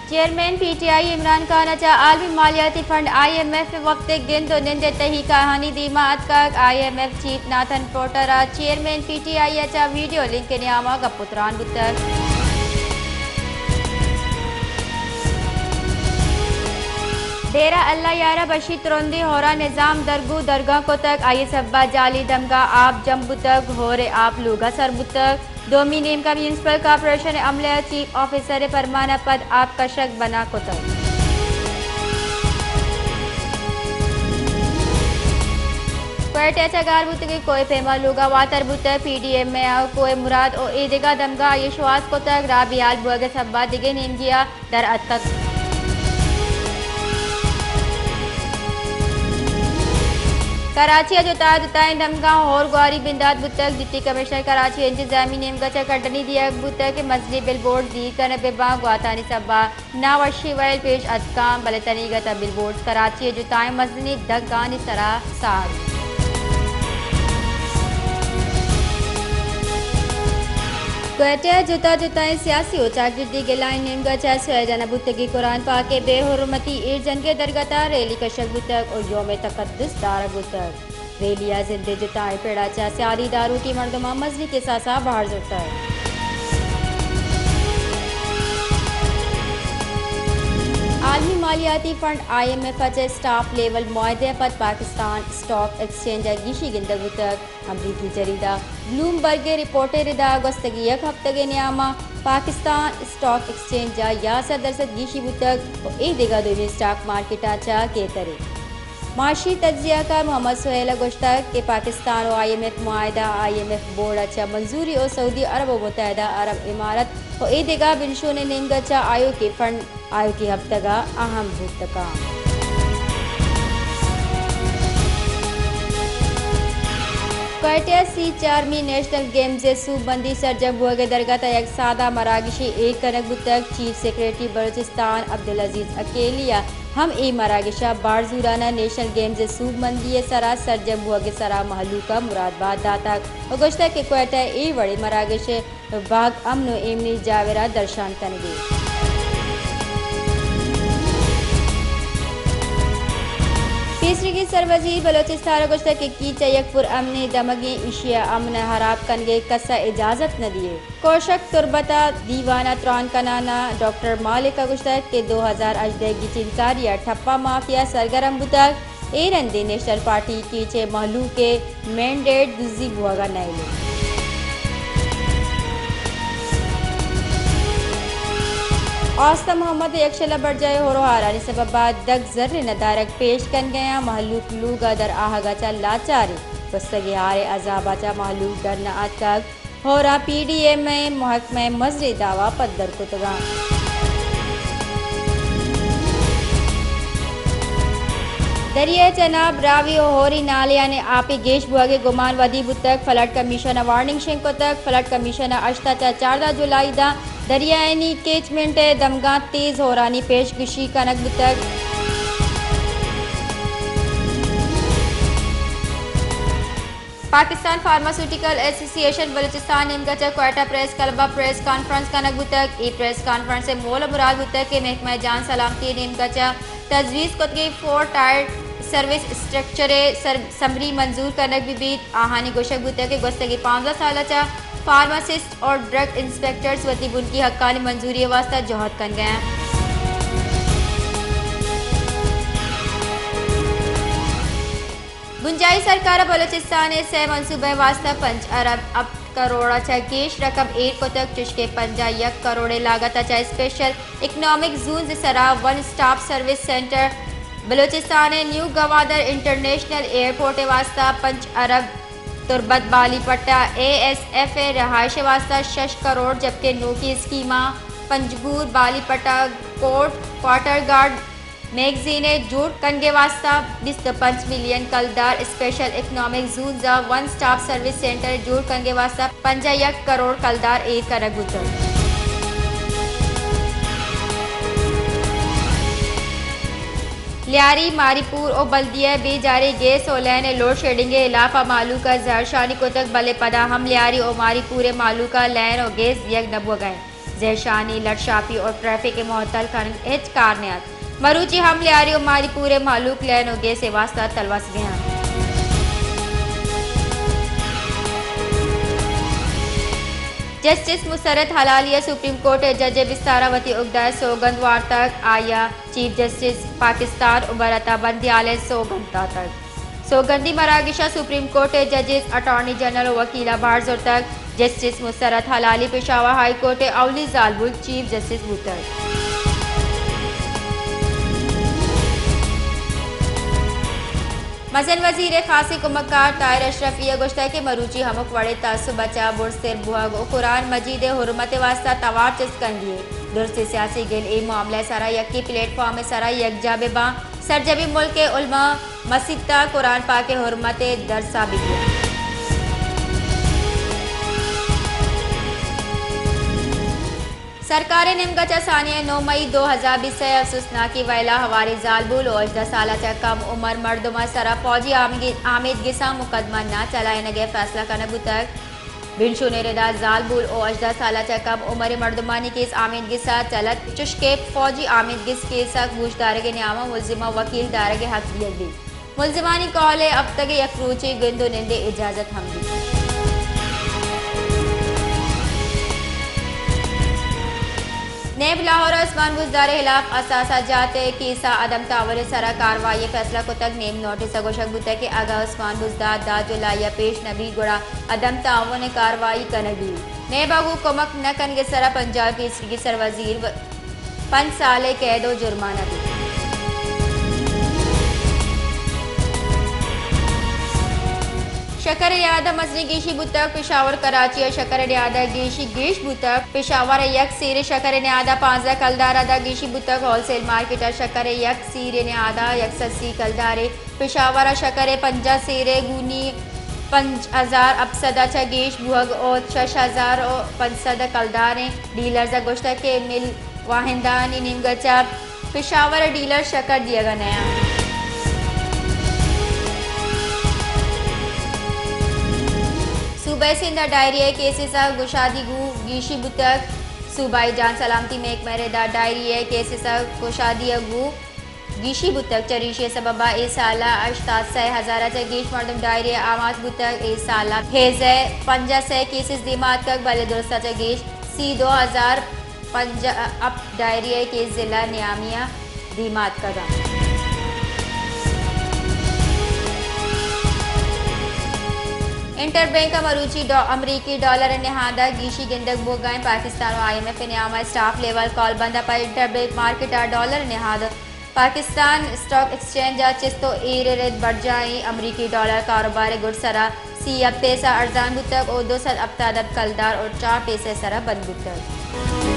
Chairman P T I Imran Khan ءَ چہ عالمی مالیاتی فنڈ آئی ایم ایف ءِ وپتگ گند ءُ نند ءِ تہی کاہانی دیما اتکگ۔ I M F chief Nathan Porter ءَ چیئرمین پی ٹی آئی ءَ چہ ویڈیو لنک ءِ نیاما گپ ءُ تران بوتگ۔ ڈیرہ اللہ یار ءَ بشی ترندیں ہور ءَ نظام درگوں درگاں کتگ۔ آئی ءِ سبب ءَ جالی دمگاں آپ جم بوتگ، ہور ءِ آپ لوگ ءَ سر بوتگ۔ دومی نیمگ ءَ میونسپل کارپوریشن ءِ عملے ءَ چیف آفیسر ءِ پرمان ءَ پد آپ کشگ بنا کتگ۔ کوئٹہ ءَ چہ گار بوتگیں کوہ پیما لوگ ءَ واتر بوتگ۔ پی ڈی ایم اے ءَ کوہ مراد ءُ اے دگہ دمگاں آئی ءِ شوہاز کتگ۔ راہ بیہال بوگ ءِ سبب ءَ دگہ نیمگے ءَ در اتکگ۔ کراچی ءَ جتا جتائیں دمگاں ہور گواری بندات بوتگ۔ ڈپٹی کمشنر کراچی ءَ انتظامی نیمگ ءَ چہ کڈنی دیگ بوتگ کہ مزنیں بل بورڈ زیر کنگ بہ باں، گواتانی سبب ءَ ناوشی ویل پیش اتکاں، بلے تنیگت ءَ بل بورڈز کراچی ءِ جتائیں مزنیں دگانی سرا ساڑ۔ کوئٹہ ءَ جتا جتائیں سیاسی ءُ چاگردی گلائیں نیمگ ءَ چہ سویڈن ءَ بوتگیں قرآن پاک ءِ بے حرمتی ایر جنگ ءِ درگت ءَ ریلی کشگ بوتگ ءُ یوم تقدس دارگ بوتگ۔ ریلی ءَ زند ءِ جتائیں پڑ ءَ چہ سیادی داروکیں مردماں مزنیں کساس ءَ بہر زرتگ۔ عالمی مالیاتی فنڈ آئی ایم ایف ءَ چہ اسٹاف لیول معاہدے ءَ پد پاکستان اسٹاک ایکسچینج ءَ گیشی گندگ بوتگ۔ امریکی جریدہ بلومبرگ ءِ رپورٹ ءِ ردا گوستگیں یک ہپتگ ءِ نیام ءَ پاکستان اسٹاک ایکسچینج ءَ یازدہ درسد گیشی بوتگ ءُ اے دگہ دومی اسٹاک مارکیٹاں چہ گہتر انت۔ معاشی تجزیہ کار محمد سہیل ءَ گوشتگ کہ پاکستان ءُ آئی ایم ایف معاہدہ، آئی ایم ایف بورڈ ءَ چہ منظوری ءُ سعودی عرب ءُ متحدہ عرب امارات ءُ اے دگہ بنشونیں نیمگ ءَ چہ آیوکیں فنڈ آیوکیں ہپتگ ءَ اہم بوت کنت۔ کوئٹہ ءَ سی چارمی نیشنل گیمز ءِ سوبمندی سرجم بوگ ءِ درگت ءَ یک سادہ مراگشے ایر کنگ بوتگ۔ چیف سیکرٹری بلوچستان عبدالعزیز عقیلی ءَ ہم اے مراگش ءَ بار زوران ءَ نیشنل گیمز ءِ سوبمندی ءِ سرا سرجم بوگ ءِ سرا مہلوک ءَ مراد بات داتگ ءُ گوشتگ کہ کوئٹہ ءِ اے وڑیں مراگش ءِ بہگ امن ءُ ایمنی جاور ءَ درشان کنگ ءَ انت۔ پیسریگیں سروزیر بلوچستان ءَ گوشتگ کہ کیچ ءَ یک پر امنیں دمگے، ایشی ءَ امن ءِ ہراب کنگ ءِ کس ءَ اجازت نہ دیئے۔ کوشک تربت ءَ دیوان ءَ تران کنان ءَ ڈاکٹر مالک ءَ گوشتگ کہ دو ہزار ہژدہ ءِ گچینکاری ءَ ٹھپہ مافیا سرگرم بوتگ، اے رندیں نیشنل پارٹی کیچ ءِ مہلوک ءِ مینڈیٹ دزی بوگ ءَ نئیل انت۔ آستہ محمد ءِ یکشل ءَ برجاہ ءِ ہور ءُ ہارانی سبب ءَ دگ زر ءِ ندارگ پیش کنگ ءَ انت، مہلوک لوگ ءَ در آہگ ءَ چہ لاچار انت، گوستگیں ہار ءِ عذاب ءَ چہ مہلوک ڈن ءَ اتکگ۔ ہور ءَ پی ڈی ایم ءِ محکمہ ءِ مزنیں دعوی پدر کتگ انت۔ دریا ءِ چناب، راوی ءُ ہوری نالیانی آپ ءِ گیش بوگ ءِ گمان ودی بوتگ۔ فلڈ کمیشن ءَ وارننگ شنگ کتگ۔ فلڈ کمیشن ءَ ہشت ءَ چہ چاردہ جولائی داں دریائینی کیچمنٹ ءِ دمگاں تیز ہورانی پیش گوشی کنگ بوتگ۔ پاکستان فارماسیوٹیکل ایسوسی ایشن بلوچستان ءِ نیمگ ءَ چہ کوئٹہ پریس کلب ءَ پریس کانفرنس کنگ بوتگ۔ اے پریس کانفرنس ءِ مول ءُ مراد بوتگ کہ محکمہ جان سلامتی ءِ نیمگ ءَ چہ تجویز کتگیں فور ٹائر سروس اسٹرکچر ءِ سر-، سمری منظور کنگ بہ بیت۔ آہانی گوشگ بوتگ کہ گوستگیں پانزدہ سال ءَ چہ فارماسسٹ اور ڈرگ انسپکٹرز وتی بنکی حقانی منظوری ءِ واستہ جہد کنگ ءَ انت۔ بنجاہی سرکار ءَ بلوچستان ءِ سئے منصوبہ ءِ واستہ پنچ ارب ہپت کروڑ ءَ چہ گیش رقم ایر کتگ، چشکہ پنجاہ یک کروڑ ءِ لاگت ءَ چہ اسپیشل اکنامک زونز ءِ سرا one stop service centre, Balochistan ءِ نیو گوادر انٹرنیشنل ایئرپورٹ ءِ واستہ پنچ ارب، تربت بالی پٹا اے ایس ایف ءِ رہائش ءِ واستہ شش کروڑ، جبکہ نوکیں اسکیماں پنجگور، بالی پٹا، کوٹ، کواٹر گارڈ، میگزین ءِ جوڑ کنگ ءِ واستہ بیست ءُ پنچ ملین کلدار، اسپیشل اکنامک زونز ءَ ون سٹاپ سروس سینٹر ءِ جوڑ کنگ ءِ واستہ پنجاہ یک کروڑ کلدار ایر کنگ بوتگ۔ لیاری، ماری پور ءُ بلدیہ ءِ بے جاریں گیس ءُ لین ءِ لوڈ شیڈنگ ءِ ہلاپ ءَ مہلوک ءَ زہرشانی کتگ، بلے پدا ہم لیاری ءُ ماری پور ءِ مہلوک ءَ لین ءُ گیس دیگ نہ بوگ ءَ انت۔ زہرشانی، لٹ شاپی اور ٹریفک ءِ معطل کنگ ہچ کار نیات۔ مروچی ہم لیاری و مالی پورے مہلوک لین و گیس ءِ واسطہ تلوس بیاں۔ جسٹس مسرت ہلالی ءَ سپریم کورٹ ءِ جج ءِ بستار ءَ وتی اگدہ ءِ سوگند وارتگ۔ آئی ءَ چیف جسٹس پاکستان عمر عطا بندیال ءِ سوگند داتگ۔ سوگندی مراگش ءَ سپریم کورٹ ءِ ججز، اٹارنی جنرل و وکیل ءَ بہر زرتگ۔ جسٹس مسرت ہلالی پشاور ہائی کورٹ ءِ اولی زالبول چیف جسٹس بوتگ۔ مزن وزیر ءِ خاصیں کمکار طاہر اشرفی ءَ گوشتگ کہ مروچی ہمک وڑیں تعصب ءَ چہ برزتر بوہگ و قرآن مجید ءِ حرمت ءِ واستا توار چست کنگی انت۔ درستیں سیاسی گل اے معاملہ ءِ سرا یکیں پلیٹ فارم ءِ سرا یکجاہ بہ باں۔ سرجمیں ملک ءِ علماء مسیت ءَ قرآن پاک ءِ حرمت ءِ درس ءَ بہ دیاں۔ سرکار ءِ نیمگ ءَ چہ ثانیہ نو مئی دو ہزار بیست ءَ افسوسناکیں ویلا ہواریں زالبول و ہژدہ سال ءَ چہ کم عمر مردماں سرا فوجی آمگی-، آمیدگساں مقدمہ نہ چلائینگ ءِ فیصلہ کنگ بوتگ۔ بنشونی ردا زالبول و ہژدہ سال ءَ چہ کم عمریں مردمانی کیس آمیدگس ءَ چلت، چشکہ فوجی آمیدگس کیس ءَ گوشدارگ ءِ نیام ءَ ملزماں وکیل دارگ ءِ حق دیگ بیت۔ ملزمانی کہول ءِ ہپتگ ءِ یک روچے گند و نند ءِ اجازت ہم بیت۔ نیب لاہور ءَ عثمان بزدار ءِ ہلاپ اثاثہ جات ءِ کیس ءَ عدم تعاون ءِ سرا کاروائی ءِ فیصلہ کتگ۔ نیب نوٹس ءَ گوشگ بوتگ کہ اگاں عثمان بزدار دہ جولائی ءَ پیش نہ بیت گڑا عدم تعاون ءِ کاروائی کنگ بیت۔ نیب ءَ گوں کمک نہ کنگ ءِ سرا پنجاب ءِ پیسریگیں سروزیر و پنچ سال ءِ قید و جرمانہ بیت۔ شکر ءِ نیاد ءَ مزنیں گیشی بوتگ۔ پشاور کراچی ءَ شکر ءِ نیاد ءَ گیشی گیش بوتگ۔ پشاور ءَ یک سیرے شکر ءِ نیاد ءَ پانزدہ کلدار ءَ داں گیشی بوتگ۔ ہول سیل مارکیٹ ءَ شکر ءِ یک سیرے نیاد ءَ یک سد سی کلدارے۔ پشاور ءَ شکر ءِ پنجاہ سیرے گونی پنچ ہزار ہپت سد ءَ چہ گیش بوہگ ءُ شش ہزار ءُ پنچ سد کلداریں۔ ڈیلرز ءَ گوشتگ کہ مل واہندانی نیمگ ءَ چہ پشاور ءِ ڈیلر شکر دیگ ءَ نہ انت۔ صوبہ سندھ ءَ ڈائریا ءِ کیسز ءِ گشادی گوں گیشی بوتگ۔ صوبائی جان سلامتی محکمہ ءِ ردا ڈائریا ءِ کیسز ءِ گشادی ءَ گوں گیشی بوتگ۔ چریشی ءِ سبب ءَ اے سال ءَ ہشتاد سئے ہزار ءَ چہ گیش مردم ڈائریا ءَ آماچ بوتگ۔ اے سال ءَ ہیز ءِ پنجاہ سئے کیسز دیما اتکگ، بلے درست ءَ چہ گیش سی دو ہزار پنجاہ ہپت ڈائریا ءِ کیس ضلع نیامی ءَ دیما اتکگ انت۔ انٹر بینک ءَ مروچی ڈا-، امریکی ڈالر ءِ نہاد ءَ گیشی گندگ بوگ ءَ انت۔ پاکستان ءُ آئی ایم ایف ءِ نیام ءَ اسٹاف لیول کال بند ءَ پد انٹر بینک مارکیٹ ءَ ڈالر ءِ نہاد پاکستان اسٹاک ایکسچینج ءَ چست ءُ ایر ءِ رد برجاہ ایں۔ امریکی ڈالر کاروبار ءِ گڈسر ءَ سی ءُ ہپت پیسہ ارزان بوتگ ءُ دو سد ہپتاد ہپت کلدار ءُ چار پیسہ ءِ سر ءَ بند بوتگ۔